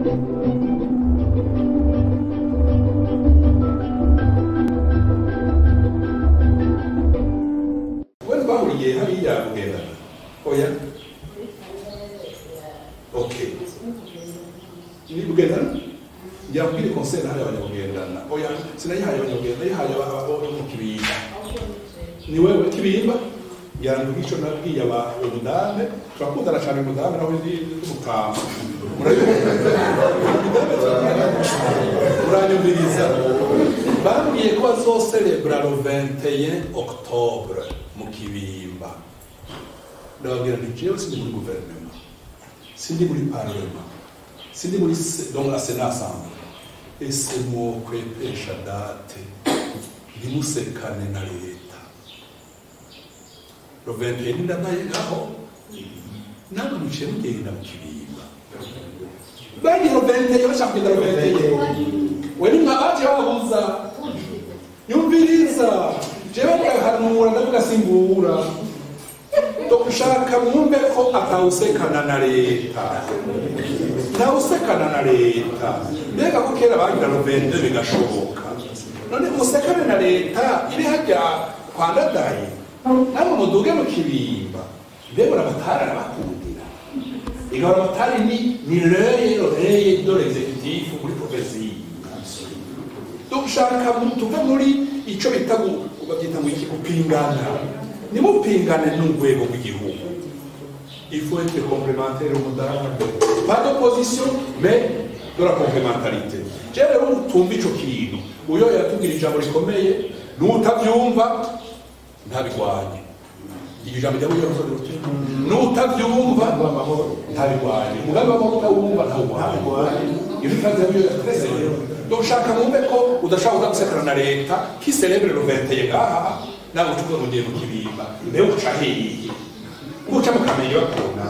Wewe bahuriye hariya kugendana? Oya. Okay. Ni bugendana? Ngira kubwira conseil hariya abanyabugendana. Oya, sinayihaye abanyabugendana, nayihaye abo mu Kibimba. Ni wewe Kibimba? Ngira ngo ico nabwiye aba umudame, turakundana cyane umudame nawe ndi mutama. Muranyumviriza. Bambwiye ko bazocelebra le 21 octobre mu Kibimba. Ndababwira nti jewe sindi muri guverinoma, sindi muri parlement, sindi muri donc la Sénat assemblée. Ese mwokwepesha date ntimusekane na leta. Le 21 ndadaye ngaho namwe muciye mugenda mu Kibimba. Bagiye le 21, bashaka kugenda le 21. We ni mwabaje babuza. Nyumviriza. Jewe ndahanura ndavuga simbura. Tokushaka mwumve ko atawusekana na leta. Ntawusekana na leta. Mbega ko kera bagira le 22 bigashoboka. None musekane na leta iri hajya kwa Ndadaye. Namwe muduge mu Kibimba. Mbega urabatara arabakundira. Igahora abatari ni l'œil l'oreille de l'exécutif muri prophétie. Dushaka tuve muri ico bita babyita ngo iki gupingana. Nimupingane n'urwego rw'igihugu. Il faut être complémentaire au modèle. Pas d'opposition, mais de la complémentarité. Jewe rero utumva ico kintu. Uyo yatubwira ijambo rikomeye, n'utavyumva ntabigwanye. Iryo jambo rya Buyoya n'utavyumva ntabigwanye. Umugambi w'amahoro utawumva ntawugwanye. Iyo ni phrase ya Buyoya twese. Donc shaka mwumve ko udashobora gusekana na leta qui célèbre le 21 ngaha, nawe ucukuza ngo ngiye mu Kibimba. Mbe uca hehe? Uca mu Kamenge bakubona,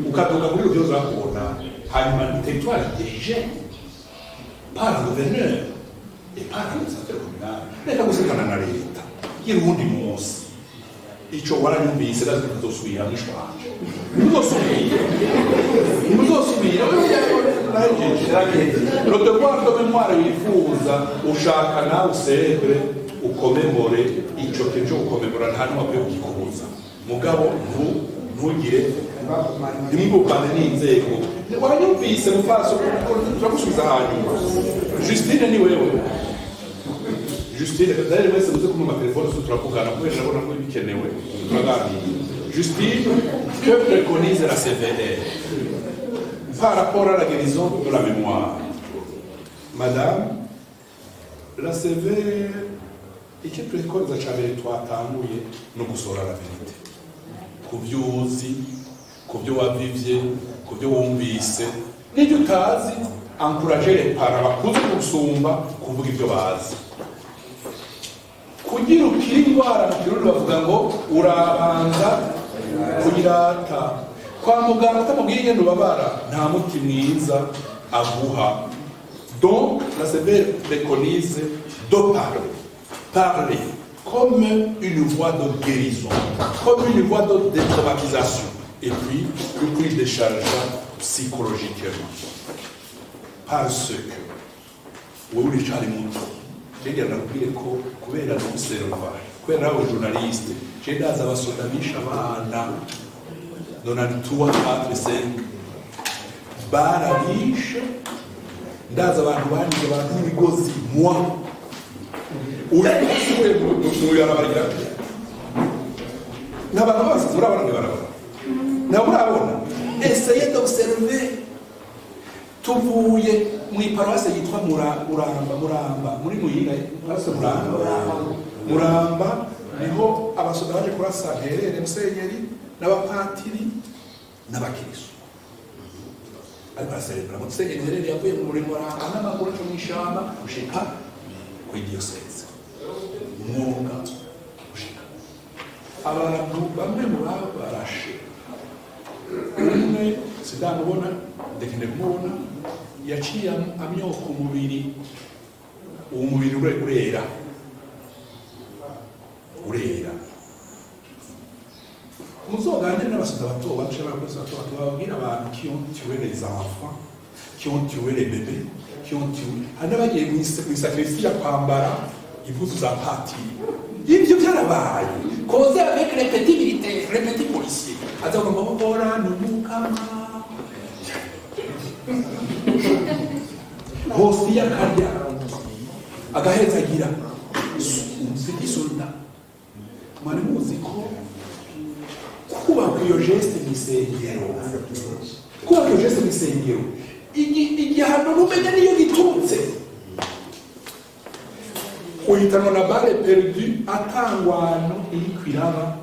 ukaduga muri Rubyoza bakubona, hanyuma ni territoire dirigé par le gouverneur et par l'administrateur communal. Reka gusekana na leta gira uwundi munsi. Ico waranyumvise ndazi ko utazosubira mwishwanje. Ntuzosubira. Ntuzosubira. Le devoir de mémoire wifuza ushaka nawe ucelebre ukomemore ico kintu cyo gukomemora, nta n'umwe akwiye kugikubuza. Mugabo ntugire ntimugukane n'inzego. Waranyumvise mufaso, turagusubiza hanyuma. Justine ni wewe. Justine, d'ailleurs mwese muze kumpa amatelefone turavugana kubera ndabona ko bikenewe turaganira. Justine, que préconise la CVR par rapport à la guérison de la mémoire? Madame, la CVR icyo préconise cyane twatanguye no gusohora la vérité ku byo uzi, ku byo wavivye, ku byo wumvise n'ibyo utazi. Encourager les parents bakuze gusumba kuvuga ibyo bazi. Kugira ukiri indwara mu Kirundi bavuga ngo urabanza kuyirata. Kwa muganga utamubwiye ingene ubabara nta muti mwiza aguha. Donc la CVR préconise de parler. Parler comme une voie de guérison, comme une voie de détraumatisation et puis une prise de charge psychologiquement. Parce que wewe uricari muto, jewe nakubwiye ko kubera n'observa, kubera nawe journaliste, jewe ndazi abasoda bishe abana 93, 4, 5 barabishe. Ndazi abantu banije abantu n'imigozi moi. Uyu munsi we muyarabarira. N'abantu bose murabona mwibarabara. Nabo murabona. Essayez d'observer. Tuvuye mu iparuwasi yitwa Muramba, Muramba, muri Muyinga, paruwasi Muramba. Muramba niho abasoda baje kurasa Nterere, Musenyeri n'abapatiri n'abakirisu. Ariko baraserebura. Musenyeri Nterere yavuye mu Muramba n'amaguru aca mw'ishamba gushika kuri diyoseze. Umwuga gushika. Abantu bamwe mu babarashe. Umwe sindamubona, ndakeneye kumubona, yaciye amyoka umubiri, uwo mubiri urera. Urera. Muzoganire n'abasoda bato bato, abakozi bato bato, bababwira abantu qui ont tué les enfants, qui ont tué les bébés, qui ont tué, hari n'abagiye mw'isakristiya kwambara impuzu za patiri. Ibyo byarabaye, causer avec les petits militaires, les petits policiers, aza ngo ora n'umukama hose akarya agahezagira petit soldat. Mwari muzi ko kubaka iyo geste mw'isengero, kubaka iyo geste mw'isengero, igihano numenya niyo giturutse, uhitanwa na balle perdue atangwano iriko iraba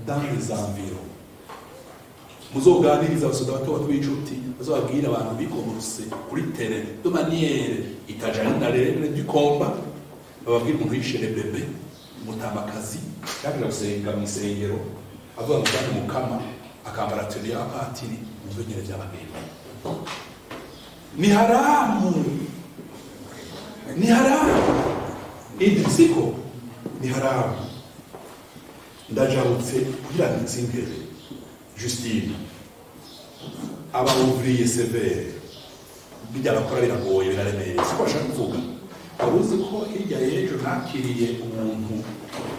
dans les environs. Muzoganiriza abasoda bato bato b'inshuti, bazobabwira abantu bikomorose kuri terrain de manière itajanye na règle du combat, bababwira umuntu yishe les bébés, umutamakazi yaje gusenga mw'isengero avuga ngo kandi mukama akambara tenue ya patiri, mumve nyene vy'abagenda. Ni haramu, ni haramu idisiko, ni haramu. Ndajabutse kugira ngo ntsindere Justine, aba ouvrier sévère, bijya bakora biragoye, biraremereye, siko bashaka kuvuga. Wari uzi ko hirya y'ejo nakiriye umuntu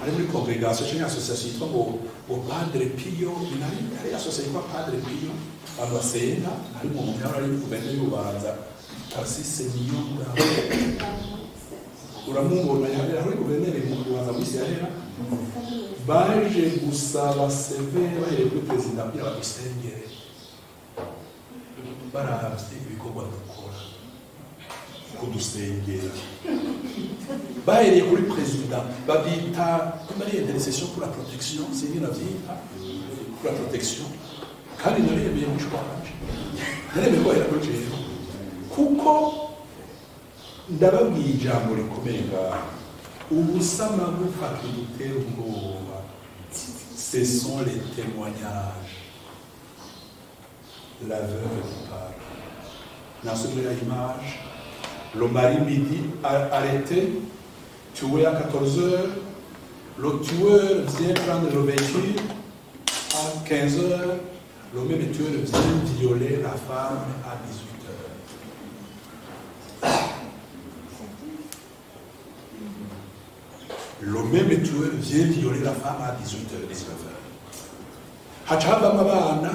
ari muri congrégation cyangwa association yitwa ngo Padre Pio, nari ari association yitwa Padre Pio, abantu basenga, harimo umuntu yari ari guverineri y'Ububanza, Tarcisse Niyongabo, uramubona, yari ari guverineri mu Bubanza mu isi yahera. Baje gusaba sévère bahereye kuri perezida kugira badusengere, baravye ibikorwa dukora, kudusengera bahereye kuri perezida, babyita muri intercession pour la protection, sinzi navyita pour la protection, kandi naremeye mu wanje, naremeye ko bahera kuri jewe, kuko ndababwiye ijambo rikomeye ngaha: ubusamagufa kidutera ubwoba, ce sont les témoignages, la veuve qui parle. Dans l'image, le mari midi arrêté, tué à 14 heures, le tueur vient prendre le véhicule à 15 heures, le même tueur vient violer la femme à 18 heures. Le même tueur vient violer la femme à 18h, 19h. Haca havamo abana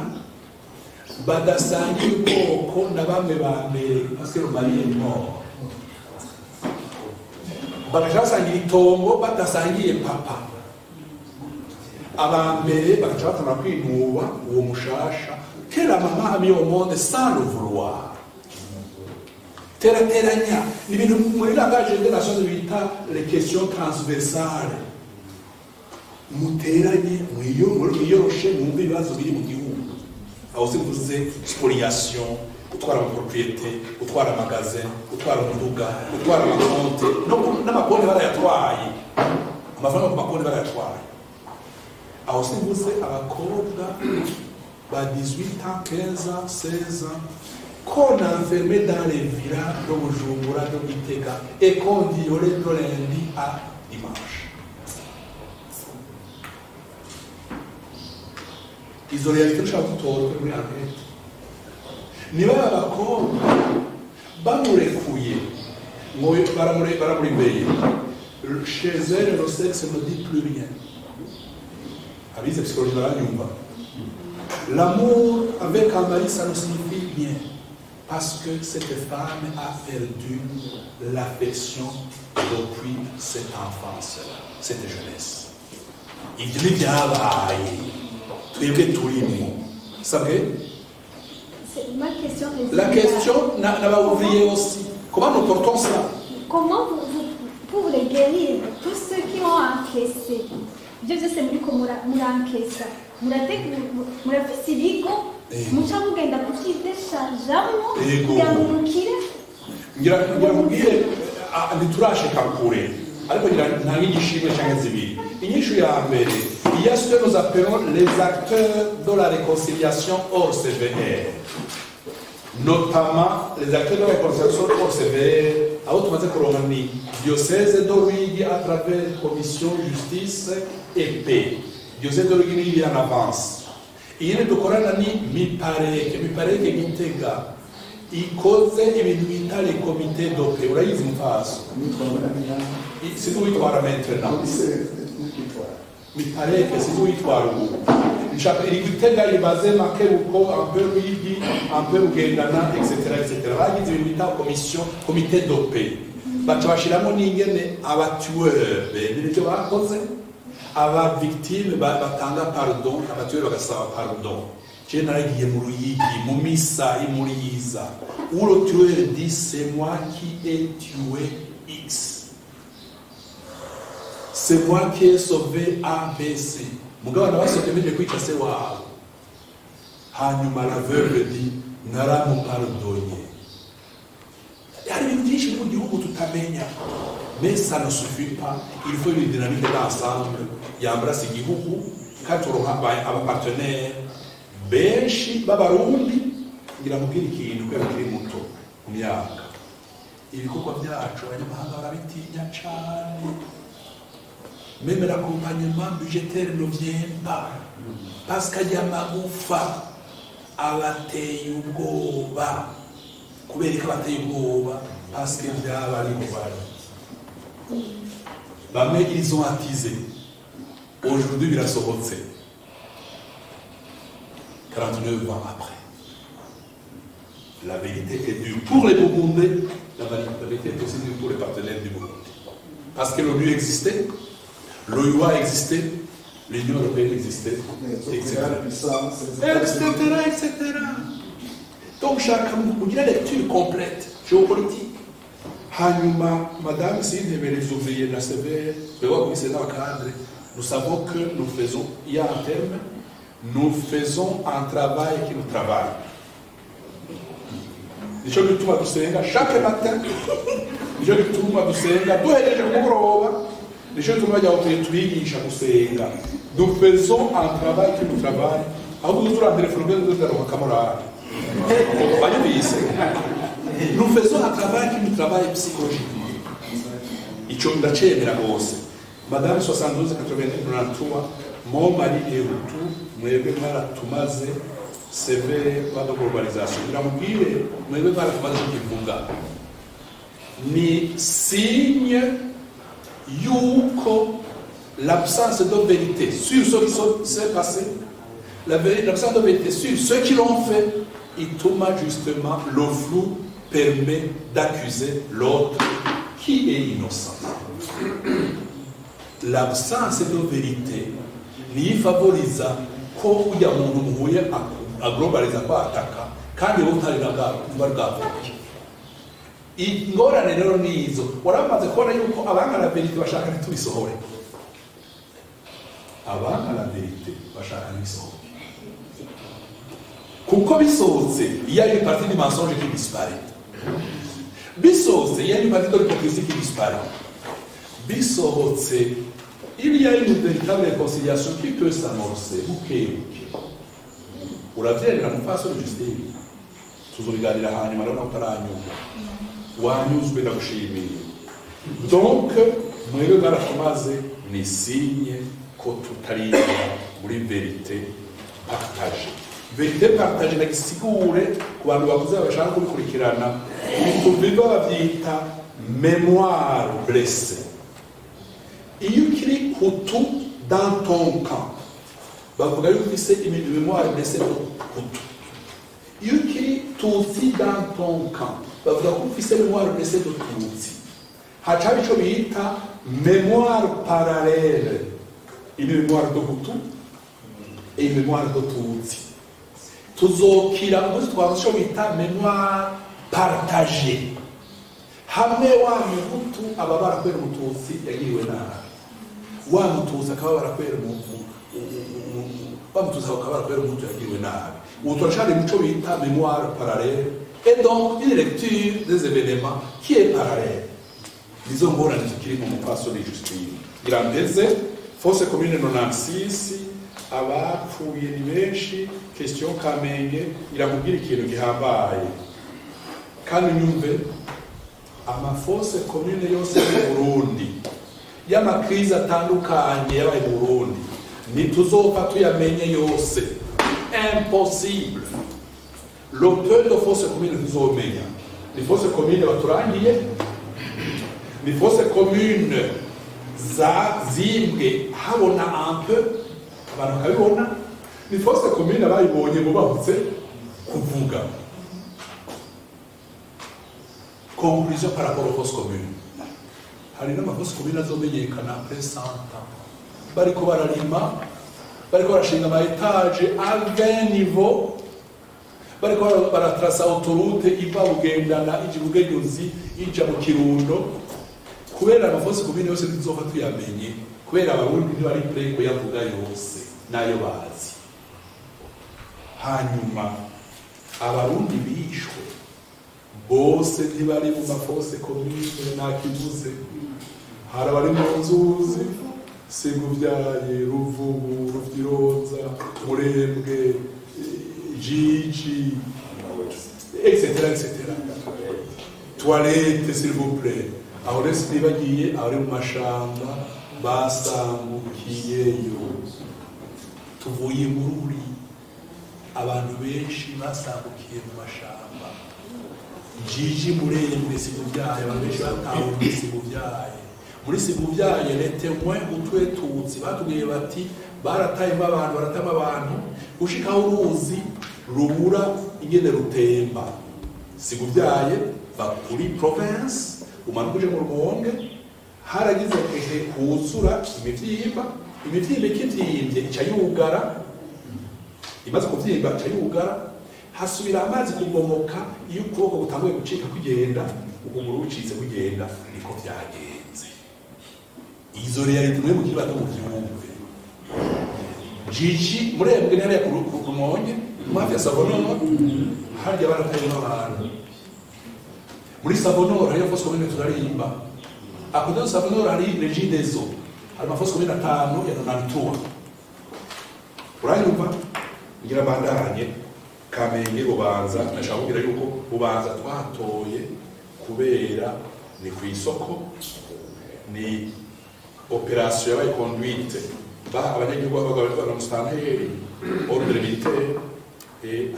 badasangiye ubwoko na bamwe ba mbere, parce que le mari est mort. Bagaca basangira itongo badasangiye papa. Aba mbere bagaca batangura kwinuba uwo mushasha que la maman a mis au monde sans le vouloir. Terateranya ni ibintu muri langage des nations bita les questions transversales. Muteranye, mwiyoroshe, mwumve ibibazo biri mu gihugu. Aho simvuze spoliation, gutwara amapropriété, gutwara amagasin, gutwara umuduga, gutwara amakonte, n'amakonte barayatwaye, amafaranga ku makonte barayatwaye. Aho simvuze abakobwa ba 18 ans, 15 ans, 16 ans qu'on enfermait dans les villas de Bujumbura, de Gitega, et qu'on violait de lundi à dimanche. Izo réalité ushaka gutora muri enquête. Niba abakobwa bamurekuye ngo baramuribeye, chez elle le sexe ne dit plus rien. Abize psychologie baranyumva. L'amour avec un mari, ça ne signifie rien, parce que cette femme a perdu l'affection depuis cette enfance-là, cette jeunesse. Ibyo ntibyabaye twebwe turimo sabwe. Ma question est La question n'aba ouvrier aussi, comment nous portons ça? Comment vous, pour les guérir, tous ceux qui ont encaissé, ibyo byose muriko murankesa, murafise ibigo muca mugenda kuvyideshanjamwo kugira ngo mukire? Ngira nkubwire, ntiturashika kure, ariko ngira ntange igishimwe canke zibiri. Inyishu ya mbere, il y a ce que nous appelons les acteurs de la réconciliation hors CVR, notamment les acteurs de la réconciliation hors CVR, abo tumaze kuronka ni diocèse de Ruyigi à travers commission justice et paix. Diocèse de Ruyigi ni iri en avance. Iyindi dukorana ni Mipareke, Mipareke Gitega. Ikoze ibintu bita les comités de paix. Urayizi mfaso? Sinzi uwitwara maintenant. Mitareke, sinzi uwitwara ubu. Nshaka iri Gitega, ibaze Makebuko, un peu Ruyigi, un peu Bugendana, etc etc. Bagize ibintu bita commission, comité de paix. Baca bashiramo n'ingene aba tueurs bemera ibyo bakoze, aba victime batanga pardon, aba tueurs bagasaba pardon. Je naragiye mu Ruyigi mu misa imuriza où le tueur dit: «C'est moi qui ai tué X, c'est moi qui ai sauvé A, B, C.» Mugabo nabasabye mpejeje kwica se wabo. Hanyuma la veuve dit: «Naramupardonye.» Hari ibintu byinshi biri mu gihugu tutamenya, mais ça ne suffit pas. Il faut une dynamique d'ensemble yambrase igihugu, kandi turonka aba partenaires benshi b'Abarundi. Ngira mubwire ikintu, kubera kiri muto mu myaka, ibikorwa byacu abanyamahanga barabitinya cane. Même l'accompagnement budgétaire ne vient pas parce que ajya amagufa abateye ubwoba. Kubera ko abateye ubwoba? Parce que byaba ariho bari bamwe, ils ont attisé. Aujourd'hui birasohotse, 49 ans après. La vérité est dure pour les Burundais, la vérité est aussi dure pour les partenaires du Burundi, parce que l'ONU existait, l'OUA existait, l'Union européenne existait, etc. Etc. etc. Donc shaka kugira lecture complète géopolitique. Hanyuma madame Sintebe, les ouvriers na CVR, twebwe abakomiseri n'aba cadres, nous savons que nous faisons, il y a un terme, nous faisons un travail qui nous travaille. Nicyo gituma dusenga chaque matin, nicyo gituma dusenga duhereje ku mugoroba, nicyo gituma bajya tubigisha gusenga. Nous faisons un travail qui nous travaille. Ahubwo turantelefone ubwo tuzaronka kamorale banyumvise. Nous faisons un travail qui nous travaille psychologiquement. Icyo ndacemera rwose. Madame 72 89 93, mon mari est Hutu, mwebwe mwaratumaze. CVR, pas de globalisation. Ngira mubwire, mwebwe mwaratumaze. Kivuga ni signe yuko l'absence de vérité sur ce qui s'est passé, l'absence de vérité sur ceux qui l'ont fait, ituma justement le flou permet d'accuser l'autre qui est innocent. L'absence de vérité niyo ifavorisa ko ujya muntu muhuye aglobaliza ko ataka, kandi wowe utari na bwa bwavuye. Ingorane rero ni izo. Waramaze kubona yuko abanga la vérité bashaka ntitubisohore, abanga la vérité bashaka ntibisohoke, kuko bisohotse, il y a une partie du mensonge qui disparaît. Bisohotse, il y a une partie de l'hypocrisie qui disparaît. Bisohotse, il y a une véritable réconciliation qui peut s'amorcer buke buke. Uravyemera, mupfasoni Justine? Tuzobiganira hanyuma. Rero nawe utaranyurwa, wanyuzwe, ndagushimiye. Donc mwebwe mwaratumaze ni signe ko tutarinda muri vérité partagée. Vérité partagée, ndagisigure ku bantu bakuze bashaka kubikurikirana. Ibintu biva bavyita mémoire blessée. Iyo ukiri Hutu dans ton camp, bavuga yuko ufise mémoire blessée de Hutu. Iyo ukiri Tutsi dans ton camp, bavuga ko ufise mémoire blessée de Tutsi. Haca haba ico bita mémoire parallèle, une mémoire de Hutu et une mémoire de Tutsi. Tuzokira umunsi twavuze ico bita mémoire partagée, hamwe wa Muhutu ababara kubera Umututsi yagiriwe nabi, wa Mututsi akababara kubera wa Mututsi akababara kubera Umuhutu yagiriwe nabi. Ubu turashaka muco bita mémoire parallèle et donc une lecture des événements qui est parallèle. Nizo ngorane tukiri mu, mupfasoni Justine. Ngira mpeze. Fosse commune 96, abapfuye ni benshi. Question Kamenge, iramubwira ikintu gihambaye kandi nyumve. Ama fosses communes yose mu Burundi, y'ama crises atandukanye yabaye mu Burundi, ntituzopfa tuyamenye yose, impossible. Le peu de fosses communes tuzomenya ni fosse commune baturangiye, ni fosse commune za zimbwe habona un peu abantu bakabibona, ni fosse commune abayibonye bubahutse kuvuga. Conclusion par rapport aux fosses communes, hari n'amafosses communes azomenyekana après 100 ans, bariko bararima, bariko barashinga ama étage à 20 niveaux, bariko baratrasa autoroute iva Bugendana ija Bugenyuzi ija mu Kirundo, kubera amafosses communes yose tuzova tuyamenye, kubera Abarundi ntibari prêts kuyavuga yose nayo bazi. Hanyuma Abarundi bishwe bose ntibari mu mafosses communes, ntakivuze. Hari abari mu nzuzi Siguvyaye, Ruvubu, Ruvyironza, Murembwe, Jiji, etc., etc. Toilette, s'il vous plaît. Aho rero sinibagiye abari mu mashamba basambukiyeyo. Tuvuye Bururi, abantu benshi basambukiye mu mashamba. Jiji, Murembwe, Siguvyaye, abantu benshi batawe muri Siguvyaye. Muri Siguvyaye, les témoins utwetutsi batubwiye bati baratayemo abantu, baratama abantu gushikaho uruzi rubura ingene rutemba. Siguvyaye va kuri province umanuka uje mu Rumonge, haragize ehe huzura imivyimba, imivyimba ikivyimbye ica yugara, imaze kuvyimba ica yugara, hasubira amazi kubomoka. Iyo ukuboko gutanguye gucika kugenda, ukuguru gucitse kugenda, niko vyagenze. Izo réalité mwe mukiri bato muvyumve. Jiji, Murembwe, ntara ya Rumonge, hafi ya Savonor, harya baratayemo abantu. Muri Savonor hariyo fosse commune turarimba. À côté de Savonor hari Regideso, hari amafosses communes atanu ya 93. Uranyumva? Ngira bandanye. Kamenge, Bubanza, nashaka kubwira yuko Bubanza twatoye kubera ni ku isoko, ni opération yabaye conduite ba abanyagihugu babaga na musitanteri, ordre militaire,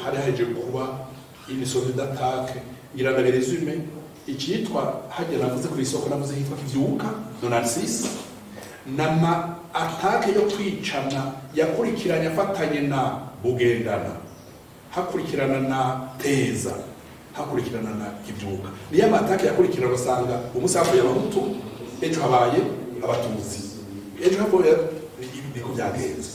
hari haje kuba une sorte d'attaque. Ngira ndabirésume. Icyitwa hajya navuze ku isoko, navuze hitwa Kivyuka 96, nama attaque yo kwicana yakurikiranye afatanye na Bugendana, hakurikirana na Teza, hakurikirana na Kivyuka. Niyo amatake yakurikirana, ugasanga umunsi havuye Abahutu, ejo habaye Abatutsi, ejo havuye, niko byagenze.